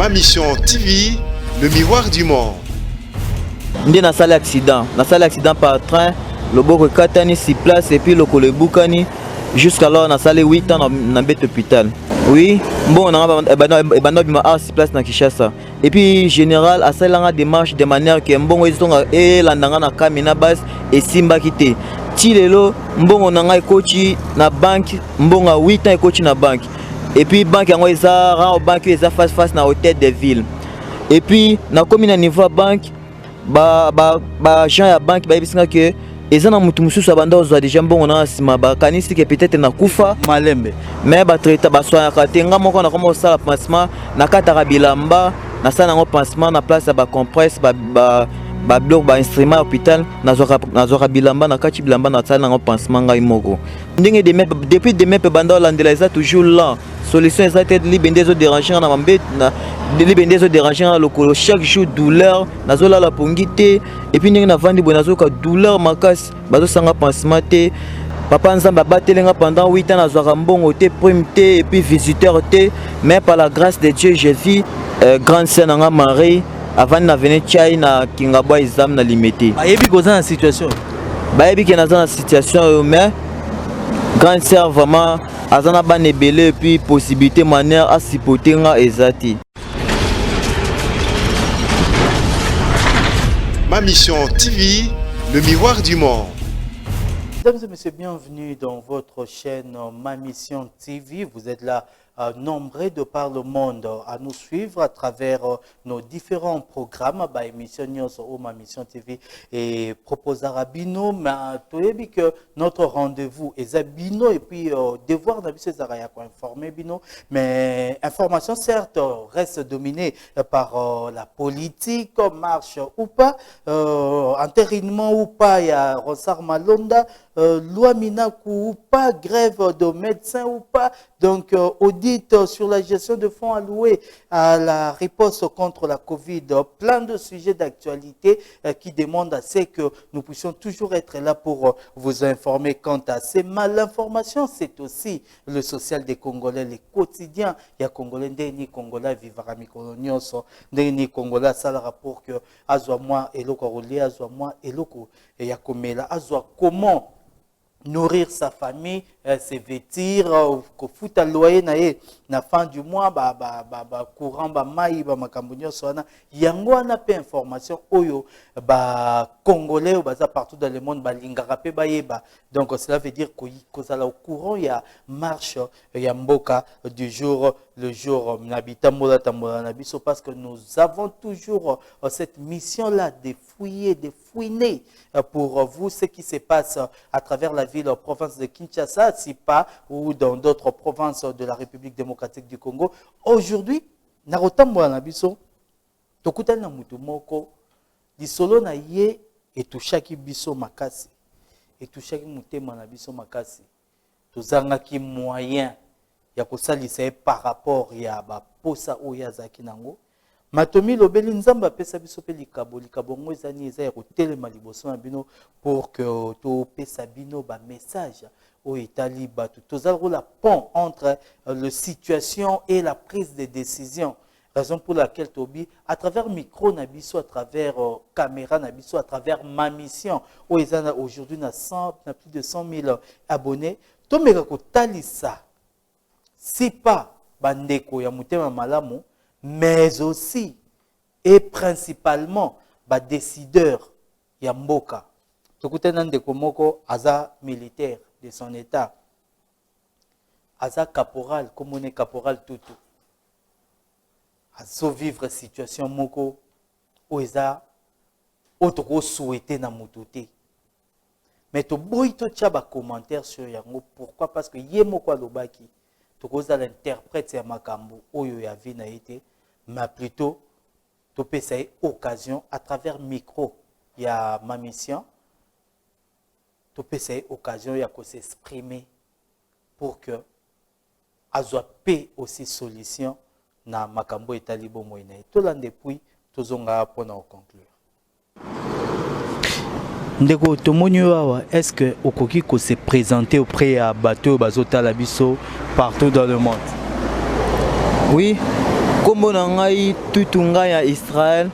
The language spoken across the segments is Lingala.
Ma Mission TV, le miroir du monde. Nde nasali accident, nasali accident par train, loboko ekatani si place et puis lokolo ebukani jusqu'alors nasali 8 ans na mbeto hôpital. Oui, mbongo na nga ebanda bima awa si place na Kinshasa. Et puis général asalelanga démarche de manière que mbongo ezonga elanda nga na Kamina base esimbaki te. Ti lelo mbongo na nga ekoti na banque, mbongo ya 8 ans ekoti na banque. Et puis banque yango eza rare banque eza face face na hôtel de ville. Et puis nakomi na niveau ya banque ba ba ba agent ya banque bayebisi nga que eza na moto mosusu abanda kozwa deja mbongo na nsima bakanisi ke peut-être nakufa malembe mais batraita baswanaka te nga moko nakoma kosala pansement nakataka bilamba nasala yango pansement na place ya bacompresse babiloko ba bainstrument ya hôpital nazwaka bilamba na kati bilamba nasala yango pansement ngai moko ndenge depuis demain mpe banda olandela eza toujours lent solution eza te libende ezo déranger nga na mambe na libende ezo déranger nga na lokolo chaque jour douleur nazolala pongi te et puis ndenge navandi boye nazoyoka douleur makasi bazosanga pansement te papa nzambe abateli nga pendant 8 ans nazwaka mbongo te prime te et puis visiteur te mais par la grâce de Dieu je vis euh, grande sœur na nga Marie avandi na vene chai na kingabwa exam na limete bayebi koza na situation bayebi ke naza na situation oyo mais grande sœur vraiment aza na bana ebele et puis possibilité manière asupporte nga eza te. Ma Mission TV, le miroir du monde. Mesdames et messieurs, bienvenue dans votre chaîne Ma Mission TV. Vous êtes là euh, nombreux de par le monde à nous suivre à travers euh, nos différents programmes ba émission nyonso oyo Ma Mission TV et proposera bino mais toyebi que notre rendez-vous eza bino et puis euh, devoir na biso ezalaka ya koinformer bino mais information certes reste dominée par euh, la politique marche ou pas euh, entérinement ou pas ya Ronsard Malonda euh, loi Minaku ou pas grève de médecins ou pas donc euh, audit sur la gestion de fonds alloués à la riposte contre la Covid, plein de sujets d'actualité euh, qui demandent à ce que nous puissions toujours être là pour euh, vous informer quant à ces malinformations. C'est aussi le social des Congolais, les quotidiens. Il y a Congolais, ndeni Congolais vivra mikolo nyonso, ndeni Congolais asalaka pour que azwa mwa eloko kolia, azwa mwa eloko ya komela, azwa comment nourrir sa famille, euh, se vêtir, euh, kofuta loyer na ye na fin du mois, ba, ba, ba, ba courant, ba mai, ba makambo nyonso wana. Yango wana pe information oyo ba Congolais oyo baza partout dans le monde balingaka pe bayeba. Donc cela veut dire kozala au courant ya marche ya mboka du jour le jour na bitambola tambola na biso parce que nous avons toujours cette mission là de fouiller, de fouiner pour vous ce qui se passe à travers la ville province de Kinshasa, si pas ou dans d'autres provinces de la République démocratique du Congo. Aujourd'hui, na kotambola na biso tokutani na mutu moko lisolo na ye etushaki biso makasi, etushaki motema na biso makasi. Tozangaki moyen ya kosalisa ye par rapport ya baposa oyo azalaki nango. Matomi lobeli Nzambe apesa biso mpe likabo, likabo yango eza nini? Eza ya kotelema liboso na bino pour que topesa bino ba message oyo etali bato. Toza lokola pont entre le situation et la prise de décision. Raison pour laquelle Tobi, à travers micro na biso, à travers euh, caméra na biso, à travers ma mission, oyo eza aujourd'hui na 100, na plus de 100 000 abonnés, tomeka kotalisa si pas bandeko ya motema malamu, mais aussi et principalement ba décideurs ya mboka. Tokutani na ndeko moko aza militaire de son état, aza caporal, komone caporal Tutu, azovivre situation moko oyo eza oyo tokosouhaite na moto te, mais toboyi totia bacommentaire sur yango. Pourquoi? Parce que ye moko alobaki tokozala interprète ya makambo oyo ya vie na ye te, mais plutôt topesa ye occasion à travers micro ya Ma Mission, topesa ye occasion ya kos'exprimer pour que azwa pe aussi solution na makambo etali bomoi na ye. Tolanda puis tozonga mpona koconclure. Ndeko, tomoni oyo awa, est ce que okoki kose présenter auprès ya bato oyo bazotala biso partout dans le monde? Oui, Nkombo na ngai Tutu Ngai ya Israel.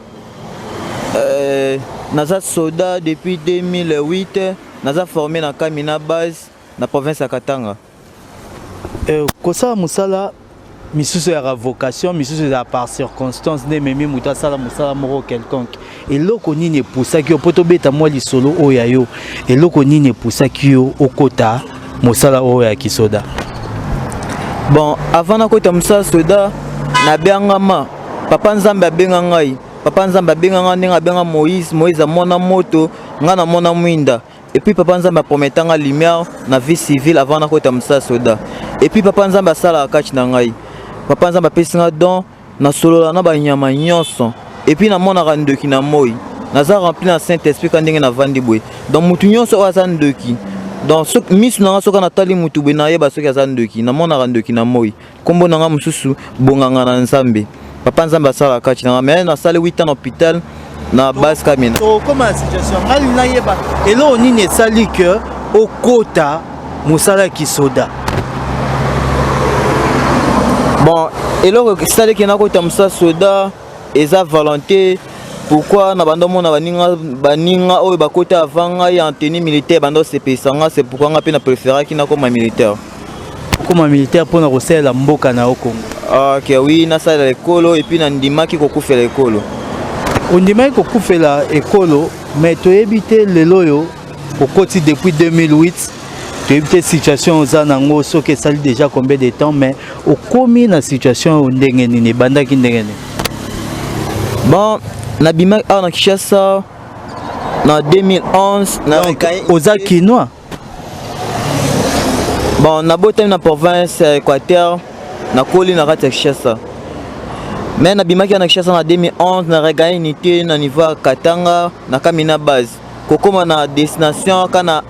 Naza soda depuis 2008, naza formé na Kamina base na province ya Katanga. Kosala mosala misusu ya vocation, misusu ezala par circonstance nde ememi moto asala mosala moko quelconque. Eloko nini epusaki yo, mpo tobeta mwa lisolo oyo ya yo, eloko nini epusaki yo okota mosala oyo ya kisoda? Bon, avant nakota mosala soda, nabengama, papa Nzambe abenga ngai. Papa Nzambe abenga ngai ndenge abenga Moïse. Moïse amona moto, ngai namona mwinda. Et puis papa Nzambe aprometanga lumière na vie civile avant nakota mosala soda. Et puis papa Nzambe asalaka kati na ngai. Papa Nzambe apesi nga don, nasolola na banyama nyonso. Et puis namonaka ndoki na moi. Naza rempli na Saint Esprit ka ndenge navandi boye. Donc mutu nyonso oyo aza ndoki, donc misu na nga soki natali mutu boye, nayeba soki aza ndoki. Namonaka ndoki na moi. Nkombo na nga mosusu Bonganga na Nzambe. Papa Nzambe asalaka kati na nga. Mais nasali 8 ans na hôpital na base Kamina. Tokóma na situation, ngai nayeba eloko nini esali ke okota mosala ya kisoda. Bon, eloko esalaki nakota mosala soda eza volonté. Pourquoi? Na bando omona baninga oyo bakota avant ngai en tenue militaire, bando osepelisa nga. C'est pourquoi nga mpe na préféraki nakoma militaire. Okóma militaire mpona kosalela mboka na yo Kongo? Ok, oui, nasalela ekolo et puis nandimaki kokufela ekolo. Ondimaki kokufela ekolo, mais toyebi te lelo oyo okoti depuis 2008, toyebi te situation oza nango soki esali déjà combien de temps, mais okomi na situation oyo ndenge nini? Ebandaki ndenge nini? Bon, nabimaki awa na Kinshasa na 2011 na Donc oza Kinois? Bon, nabotami na province ya Équateur, nakoli na kati ya Kinshasa, mais nabimaki awa na Kinshasa na 2011, na regagner unité na niveau ya Katanga na Kamina base. Kokóma na destination, ka na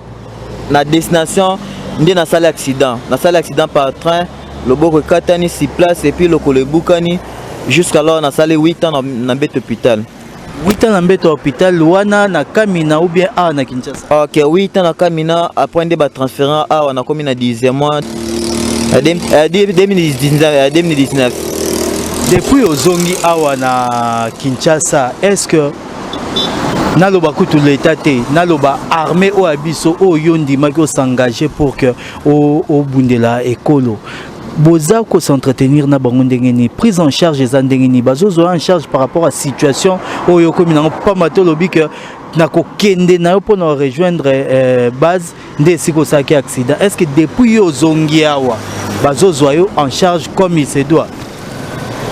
destination nde nasali accident. Nasali accident par train, loboko ekatani sur place et puis lokolo ebukani. Jusqu'alors nasali 8 ans na mbeto hôpital. 8 ans na mbeto ya hôpital wana na Kamina ou bien awa na Kinshasa? Ok, 8 ans na Kamina. Après nde batransférant awa, nakomi na 10e mois 2019, 2019. Depuis ozongi awa na Kinshasa, est ce que naloba kutu leta te, naloba armée oyo ya biso oyo yo ndimaki osengage pour que obundela ekolo, boza kos'entretenir na bango ndenge nini? Prise en charge eza ndenge nini? Bazozwa en charge par rapport à situation oyo okomi nango? Pamba te olobi ke nakokende na yo mpona rejoindre base nde esika osalaki accident. Est ce que depuis yo ozongi awa, bazozwa yo en charge comme il se doit?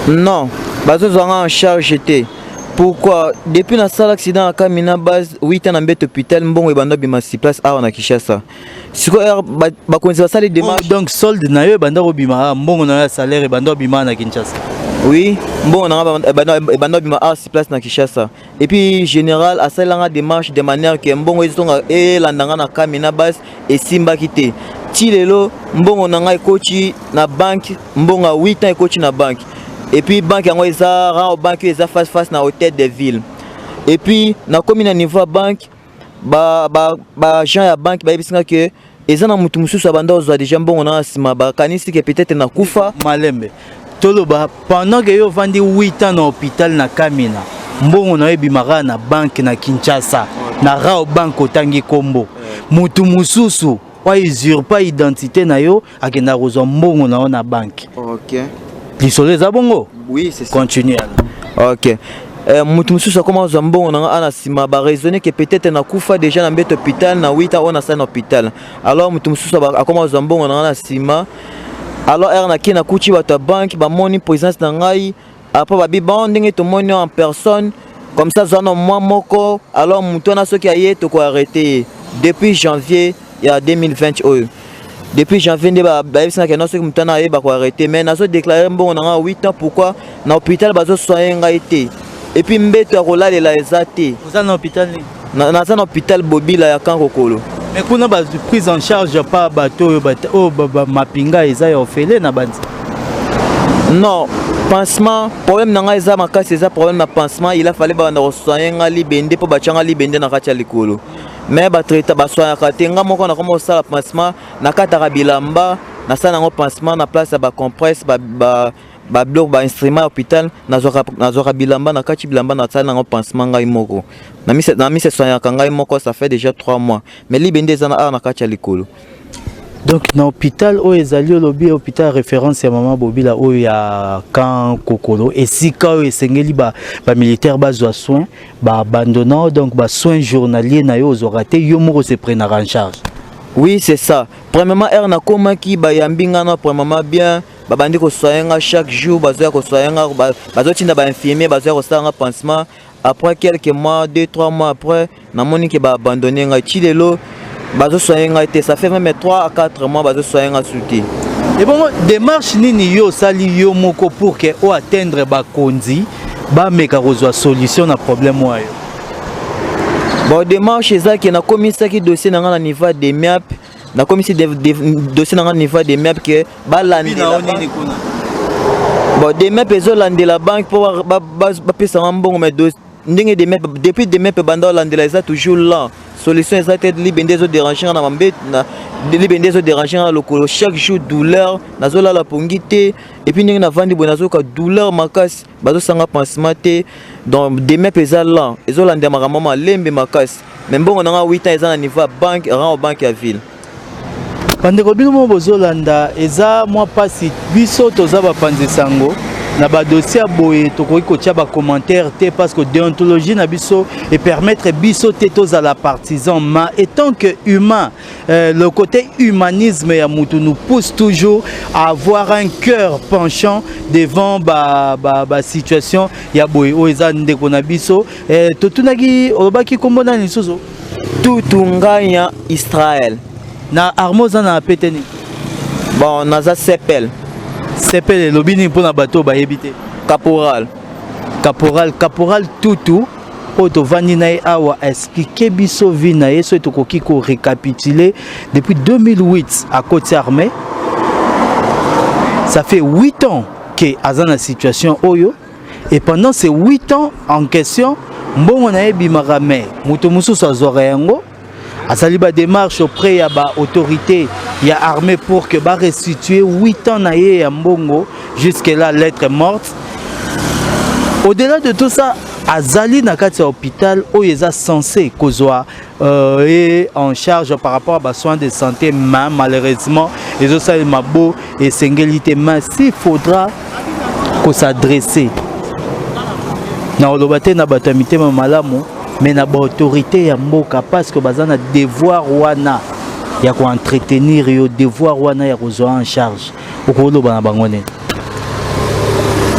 Non, bazozwa nga en charge te. Pourquoi? Depuis nasala accident na Kamina base, 8 ans na mbeto hôpital, mbongo ebanda bima sur place awa na Kinshasa. Sikoyo bakonzi basali démarche. Donc solde na yo ebanda kobima, mbongo na yo ya salaire ebanda kobima na Kinshasa? Oui, mbongo na nga ebanda kobima awa sur place na Kinshasa. Et puis général asalelanga démarche de manière ke mbongo ezonga, elanda nga na Kamina base, esimbaki te. Ti lelo mbongo na ngai ekoti na banque, mbongo ya 8 ans ekoti na banque. Et puis banque yango eza Rao Banque, eza face face na hôtel de ville. Et puis nakomi na niveau ya banque, ba agent ya banque bayebisi nga ke eza na motu mosusu abanda kozwa déjà mbongo na nsima, bakanisi ke peut-être nakufa. Malembe. Toloba pendant ke yo ovandi 8 ans na hôpital na Kamina, mbongo na yo ebimaka na banque na Kinshasa, na Rao Banque otangi nkombo, motu mosusu oyo usurpa identité na yo akendaka kozwa mbongo na yo na banque. Ok. Lisolo eza bongo? Oui, c'est ça. Continue alors. Ok, motu mosusu akoma kozwa mbongo na nga ana nsima, baraisonne ke peut-être nakufa déjà na mbeto hôpital na 8 ans oyo nasali na hôpital. Alors motu mosusu akoma kozwa mbongo na nga na nsima. Alors ere nakei, nakuti bato ya banque, bamoni présence na ngai. Après babi: bon, ndenge tomoni en personne comme ça, zwa na mwa moko. Alors motu wana soki aye, tokoarrêter ye. Depuis janvier ya 2020 oyo, depuis janvier nde bayebisaka no soki motu wana aye, bakoarrêter. Mais nazodéclarer mbongo na ngai 8 ans. Pourquoi na hôpital bazosoigne ngai te et puis mbeto ya kolalela eza te? Oza na hôpital nini? Naza na hôpital Bobila ya Kankokolo. Mais kuna ba prise en charge pa bato oyo oyo mapinga eza ya ofele na banzi? Non, pansement, problème na ngai eza makasi, eza problème na pansement. Il a fallu babanda kosoigne nga libende mpo batya nga libende na kati ya likolo, mais batraita, basoignaka te. Nga moko nakoma kosala pansement, nakataka bilamba, nasala yango pansement na place ya bacompresse. Babiloko, bainstrument ya hôpital, nazwaka bilamba na kati, bilamba nasali nango pansement ngai moko, na misesoignaka ngai moko. Ça fait déjà 3 mois, mais libende eza na awa na kati ya likolo. Donc na hôpital oyo ezali, olobi hôpital référence ya Mama Bobila oyo ya Camp Kokolo, esika oyo esengeli bamilitaire bazwa soin, baabandonna. Donc basoin journalier na yo ozwaka te, yo moko se prenaka en charge? Oui, c'est ça. Premièrement, heure nakomaki, bayambi nga na premièrement bien, babandi kosoigner nga chaque jour, bazoya kosoigner nga, bazotinda bainfirmier, bazoya kosala nga pansement. Après quelques mois, 2, 3 mois après, namoni ke baabandonne ngai. Ti lelo bazosoigner ngai te. Ça fait même 3 à 4 mois, bazosoigner nga su te. Ebongo démarche nini yo osali yo moko pour ke oatteindre bakonzi, bameka kozwa solution na problème oyo? Bon, démarche eza ke nakomisaki dossier na ngai na niveau ya DEMIAP. Nakomisi dossier na ngai na niveau ya DEMIAP ke balandela. Bon, DEMIAP ezolandela banque mpo bapesanga mbongo, mais ndenge DEMIAP, depuis DEMIAP ebanda olandela, eza toujours lent, solution eza te. Libende ezodéranger nga na mambe, libende ezodéranger nga na lokolo chaque jour, douleur, nazolala pongi te. Et puis ndenge navandi boye, nazoyoka douleur makasi, bazosanga pansement te. Donc DEMIAP eza lent, ezolandela makambo malembe makasi, mais mbongo na nga 8 ans eza na niveau ya banque, rang banque ya ville. Bandeko, bino mo bozolanda, eza mwa mpasi. Biso toza bapanzi sango na badossier ya boye, tokoki kotia bacommentaire te parce que déontologie na biso epermettre biso te tozala partisan. Mais étant que humain, le côté humanisme ya mutu nous pousse toujours à avoir un cœur penchant devant ba situation ya boye oyo eza ndeko na biso. Totunaki, olobaki nkombo nani lisusu? Tutunganya Israel. Na arme oza na pete nini? Bon, naza CPL. CPL elobi nini mpona bato oyo bayebi te? Caporal. Caporal. Caporal Tutu oyo tovandi na ye awa, explique biso vie na ye. Soki tokoki korécapituler, depuis 2008 akoti armée, ça fait 8 ans ke aza na situation oyo. Et pendant ces 8 ans en question, mbongo na ye ebimaka, mais moto mosusu azwaka yango. Asali badémarche auprès ya baautorité ya armée pour que barestituer 8 ans na ye ya mbongo. Jusque là, lettre morte. Au-delà de tout ça, azali na kati ya hôpital oyo eza censé kozwa ye en charge par rapport à basoins de santé, mais malheureusement ezosalema bo esengeli te. Mais s'il faudra kos'adresser na koloba te na bato ya mitema malamu, mais na baautorité ya mboka, parce que baza na devoir wana ya koentretenir yo, devoir wana ya kozwa en charge, okoloba na bango nini?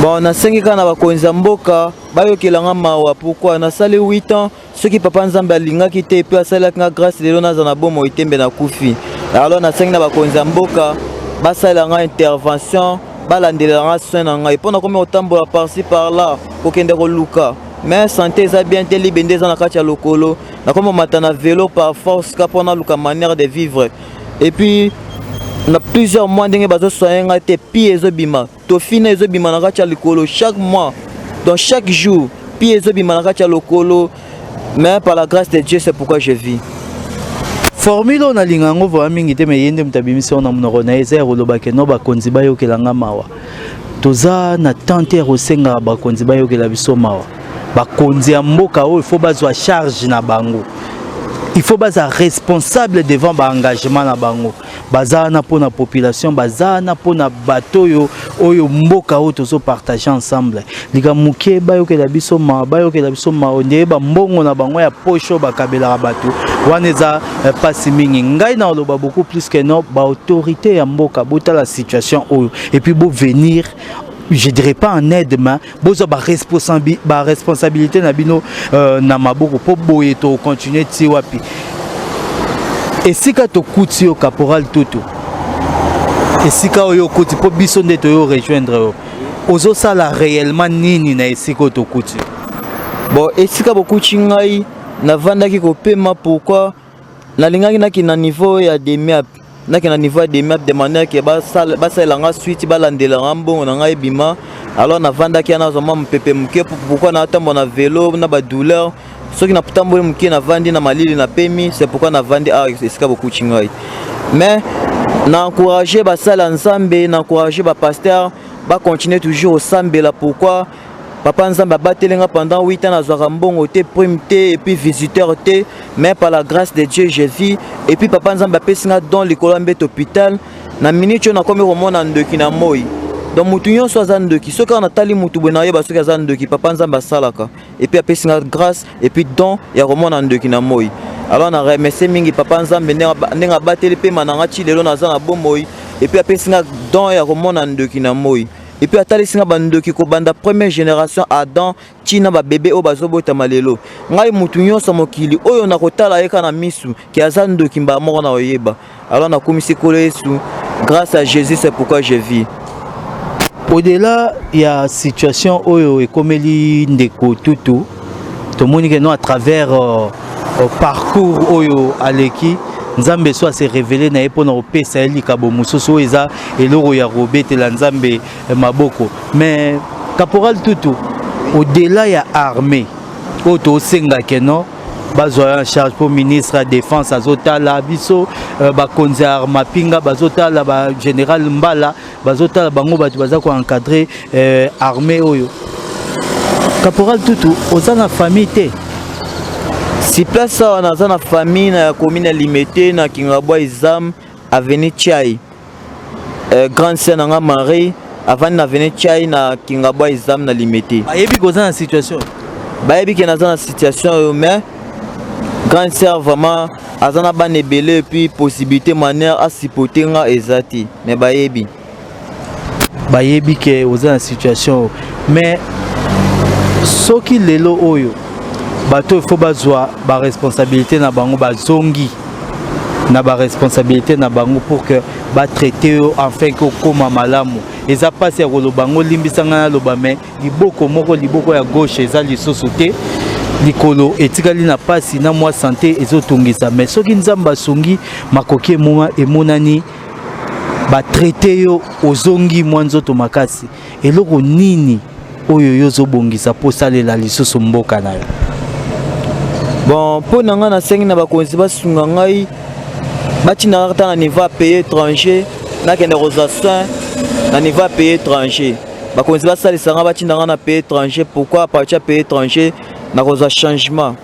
Bon, nasengi kaka na bakonzi ya mboka bayokelanga mawa. Pourquoi nasali 8 ans? Soki papa Nzambe alingaki te mpe asalelaki nga grâce, lelo naza na bomoi te, mbe nakufi. Alors nasengi na bakonzi ya mboka basalela nga intervention, balandelela nga soin na ngai, mpo nakomi kotambola par-ci par-là, kokende koluka, mais santé eza bien te. Libende eza na kati ya lokolo, nakomi komata na vélo par force ka mpo naluka manière de vivre. Et puis na plusieurs mois, ndenge bazosoigner ngai te, pus ezobima, tofina ezobima na kati ya likolo chaque mois, donc chaque jour pus ezobima na kati ya lokolo. Mais par la grâce de Dieu, c'est pourquoi je vis. Formule oyo nalinga yango vraiment mingi te, mais ye nde moto abimisi yango na monoko na ye, eza ya koloba ke no, bakonzi bayokelanga mawa. Toza na temps te ya kosengaka bakonzi bayokela biso mawa. Bakonzi ya mboka oyo, il faut bazwa charge na bango, il faut baza responsable devant baengagement na bango. Baza wana mpona population, baza wana mpona bato oyo mboka oyo tozopartage ensemble. Likambo moke, bayokela biso mawa, bayokela biso mawa. Ndeye bambongo na bango ya poche oyo bakabelaka bato wana, eza mpasi mingi. Ngai na oloba beaucoup plus que non, baautorité ya mboka, botala situation oyo et puis bovenir, je dirais pas en aide, mais bozwa baresponsabilité na bino na maboko, mpo boye tokontinue ti wapi? Esika tokuti yo, caporal Tutu, esika oyo okuti, mpo biso nde toyo rejoindre yo, ozosala réellement nini na esika oyo tokuti? Bon, esika bokuti ngai, navandaki kopema. Pourquoi? Nalingaki nakende na niveau ya DEMIAP, nakende na niveau ya DEMIAP de manière ke basalela nga suite, balandela nga mbongo na ngai ebima. Alors navandaki wana, nazwa mwa mopepe moke. Pourquoi natambola na vélo na badouleur? Soki natamboli moke, navandi na malili, napemi. C'est pourquoi navandi awa esika bokuti ngai. Mais Na encourage basala Nzambe, na encourage bapasteur bacontinue toujours kosambela. Pourquoi? Papa Nzambe abateli nga pendant 8 ans, nazwaka mbongo te, prime te, et puis visiteur te, mais par la grâce de Dieu je vis. Et puis papa Nzambe apesi nga don likolo ya mbeto hôpital. Na minute oyo nakomi komona ndoki na moi. Donc mutu nyonso aza ndoki. Soki kaka natali mutu boye, nayeba soki aza ndoki. Papa Nzambe asalaka et puis apesi nga grâce et puis don ya komona ndoki na moi. Alors na remercie mingi papa Nzambe ndenge abateli pema na nga ti lelo naza na bomoi, et puis apesi nga don ya komona ndoki na moi, et puis atalisi nga bandoki kobanda première génération Adam ntina babebe oyo bazobotama lelo. Ngai mutu nyonso mokili oyo nakotala ye kaka na misu ke aza ndoki, mbala moko na koyeba. Alors nakumisi Nkolo Yesu. Grâce à Jésus, c'est pourquoi je vis. Au-delà ya situation oyo ekomeli ndeko Tutu, tomoni ke no à travers parcours oyo aleki, Nzambe so ase révélé na ye mpona kopesa ye likabo mosusu oyo eza eloko ya kobetela Nzambe maboko. Mais caporal Tutu, au-delà ya armée oyo tosengake no bazwa ye en charge, mpo ministre ya Défense azotala biso, bakonzi ya mapinga bazotala, bagénéral Mbala bazotala, bango bato baza koencadre armée oyo. Caporal Tutu, oza na famille te? Si place awa naza na famille na commune ya Limete, na Kingabwa, Izam, avenue Chai. Grande sœur na nga Marie avandi na avenue Chai, na Kingabwa, Izam, na Limete. Bayebi koza na situation? Bayebi ke naza na situation oyo, mais grande sœur vraiment aza na bana ebele, et puis possibilité, manière asupporte nga eza te, mais bayebi. Bayebi ke oza na situation oyo, mais soki lelo oyo bato oyo faut bazwa baresponsabilité na bango, bazongi na baresponsabilité na bango pour que batraite yo enfin ke okóma malamu. Eza mpasi ya koloba yango, limbisa ngai naloba, mais liboko moko, liboko ya gauche eza lisusu te, likolo etikali na mpasi na mwa santé ezotungisa. Mais soki Nzambe asungi, makoki emonani, batraite yo, ozongi mwa nzoto makasi, eloko nini oyo yo ozobongisa mpo osalela lisusu mboka na yo? Bon, mpo na ngai, nasengi na bakonzi basunga ngai, batindaka ata na niveau ya pays étranger, nakende kozwa soin na niveau ya pays étranger. Bakonzi basalisa ngai, batinda ngai na pays étranger. Pourquoi? À partir ya pays étranger nakozwa changement.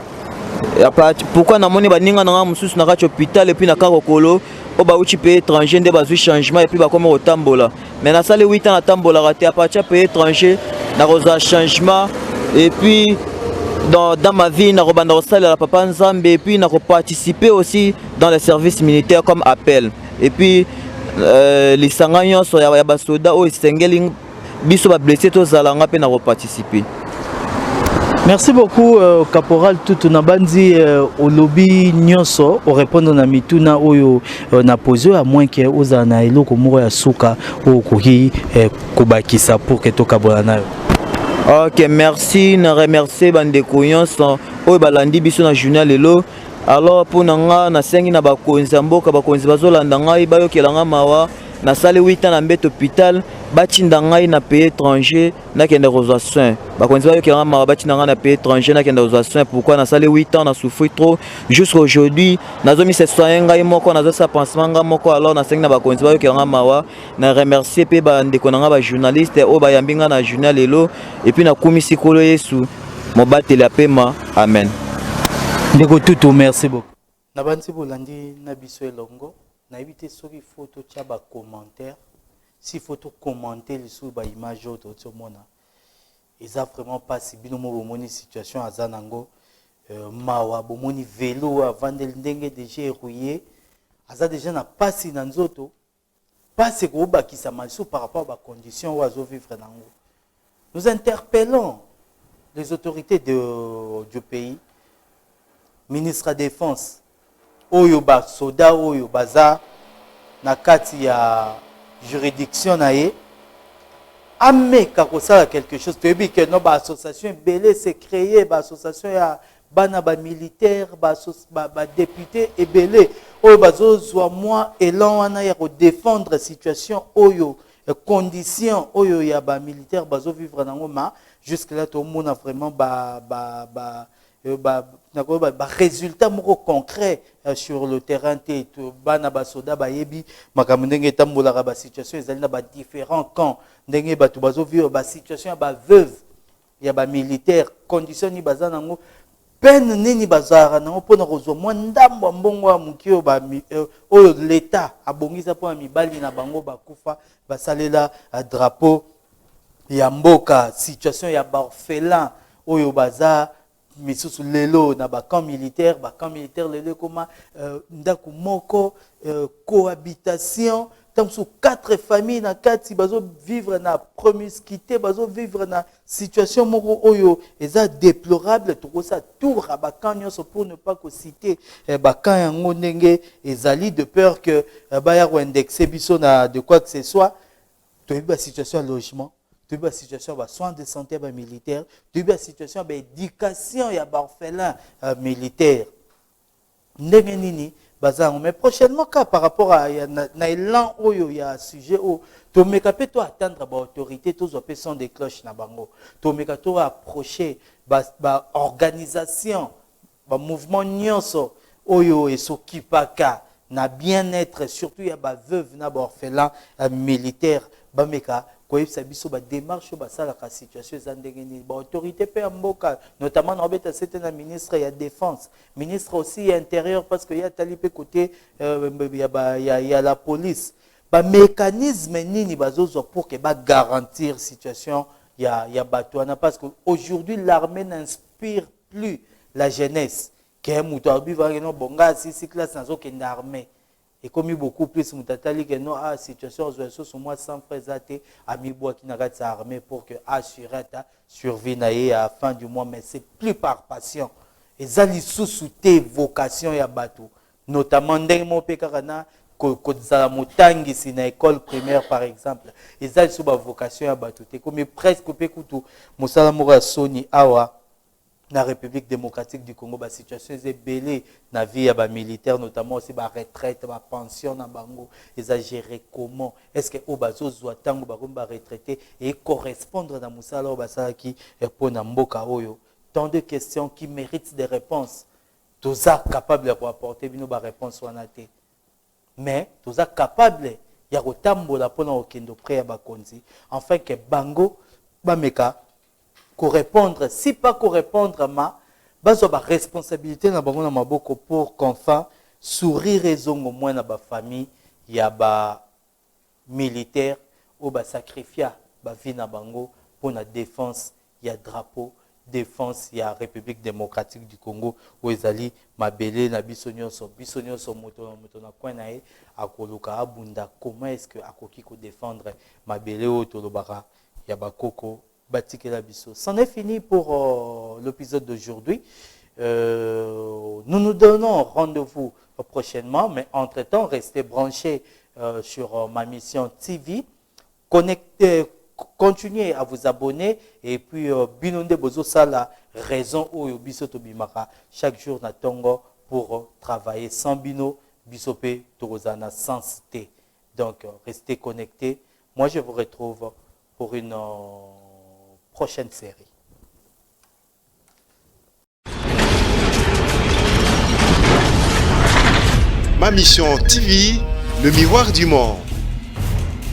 Pourquoi? Namoni baninga na ngai mosusu na kati hôpital et puis na Kakokolo oyo bauti pays étranger nde bazwi changement et puis bakomi kotambola, mais nasali 8 ans natambolaka te. À partir ya pays étranger nakozwa changement et puis dans ma vie nakobanda kosalela papa Nzambe et puis nakoparticiper aussi dans le service militaire comme appel et puis lisanga nyonso ya basoda oyo esengeli biso bablessé tozala, nga mpe nakoparticiper. Merci beaucoup, caporal Tutu. Nabandi olobi nyonso, orépondre na mituna oyo na pose oyo, à moins ke ozala na eloko moko ya suka oyo okoki kobakisa pour ke tokabola na yo. Ok, merci. Na remercie bandeko nyonso oyo balandi biso na journal lelo. Alors mpo na nga, nasengi na bakonzi ya mboka, bakonzi bazolanda ngai, bayokela nga mawa. Nasali 8 ans na mbeto hôpital, batinda ngai na pays étranger, nakende kozwa soin. Bakonzi bayokela nga mawa, batinda ngai na pays étranger, nakende kozwa soin. Pourquoi? Nasali 8 ans na souffrir trop. Jusqu'à aujourd'hui nazomise soin ngai moko, nazosala pansement ngai moko. Alors nasengi na bakonzi bayokela nga mawa. Na remercie mpe bandeko na ngai bajournaliste oyo bayambi ngai na journal lelo, et puis nakumisi Nkolo Yesu, mobateli ya pema. Amen. Ndeko Tutu, merci beaucoup. Na bandi bolandi na biso elongo, nayebi te soki faut totya bacommentaire, si faut tocommenter lisusu baimage oyo touti omona. Eza vraiment mpasi. Bino mo bomoni situation aza nango, mawa. Bomoni velo oyo avandeli ndenge déjà erouillé, aza déjà na mpasi na nzoto, mpasi ekobakisama lisusu par rapport bacondition oyo azovivre nango. Nous interpellons les autorités du pays, ministre ya Défense, oyo basoda oyo baza na kati ya juridiction na ye, ameka kosala quelque chose. Toyebi ke no baassociation ebele se créé, baassociation ya bana bamilitaire, badéputé ebele oyo bazozwa mwa élan wana ya kodéfendre situation oyo, condition oyo ya bamilitaire bazovivre nango. Ma jusque là tomona vraiment ba, ba, ba, Ba résultat moko concret sur le terrain te. Bana basoda bayebi makambo ndenge etambolaka, basituation ezali na badifférents camps, ndenge bato bazovivre, basituation ya baveuve ya bamilitaire, condition nini baza nango, peine nini bazalaka nango mpona kozwa mwa ndambo ya mbongo ya moke oyo leta abongisa mpona mibali na bango bakufa basalela drapeau ya mboka. Situation ya baorphelin oyo baza misusu lelo na bacamp militaire. Bacamp militaire lelo ekoma ndako moko, cohabitation, ntango mosusu quatre famille na kati bazovivre na promiscuité, bazovivre na situation moko oyo eza déplorable. Tokosala tour ya bacamp nyonso pour ne pas kociter bacamp yango ndenge ezali, de peur que baya koindexer biso na de quoi que ce soit. Toyebi basituation ya logement, toyebi basituation ya basoins de santé ya bamilitaire, toyebi basituation ya baéducation ya baorphelin militaire, ndenge nini baza yango. Mais prochainement, ka par rapport à ya, na élan oyo ya sujet oyo, tomeka mpe to attendre baautorité, tozwa mpe son de cloche na bango. Tomeka to approcher baorganisation, ba bamouvement nyonso oyo esokipaka na bien-être, surtout ya baveuve na baorphelin militaire, bameka koyebisa biso badémarche oyo basalaka, situation eza ndenge nini. Baautorité mpe ya mboka, notamment na obeta sete na ministre ya Défense, ministre aussi ya Intérieur, parce que ye atali mpe côté ya la police, bamécanisme nini bazozwa pour que bagarantir situation ya bato wana, parce que aujourd'hui l'armée n'inspire plus la jeunesse ke moto abivaka no bonga asisi classe, nazokende armée. Ekomi beaucoup plus moto atali ke no, ah, situation azwa lisusu mwa 100 francs eza te, amibwaki na kati ya armée pour que assurer ata survie na ye à fin du mois. Mais c'est plus par passion, eza lisusu te vocation ya bato, notamment ndenge moko mpe kaka na kozala motangisi na école primaire par exemple, eza lisusu bavocation ya bato te. Komi presque mpe kutu mosala moko ya soni awa na République démocratique du Congo. Basituation eza ebele na vie ya bamilitaire, notamment aussi baretraite, bapension na bango eza géré comment? Est ce que oyo bazozwa ntango bakomi baretraité ecorrespondre na mosala oyo basalaki mpo na mboka oyo? Tant de questions qui méritent des réponses. Toza capable ya koapporter bino baréponse wana te, mais toza capable ya kotambola mpona kokende auprès ya bakonzi, enfin ke bango bameka korépondre, si pas korépondre, ma bazwa baresponsabilité na bango na maboko pour qu'enfin sourire ezongo mwa na bafamille ya bamilitaire oyo basacrifia bavie na bango mpona défense ya drapeau, défense ya République démocratique du Congo, oyo ezali mabele na biso nyonso. Biso nyonso, moto na moto na coin na ye, akoluka abunda comment est ce que akoki kodéfendre mabele oyo tolobaka ya bakoko batikela biso. C'en est fini pour l'épisode d'aujourd'hui. Nous nous donnons rendez-vous prochainement, mais entre-temps, restez branchés sur Ma Mission TV. Connectez, continuez à vous abonner et puis bino nde bozosala raison oyo biso tobimaka chaque jour na tongo pour travailler. Sans bino, biso pe tokozala na sens te. Donc restez connectés. Moi, je vous retrouve pour une prochaine série. Ma Mission TV, le miroir du monde.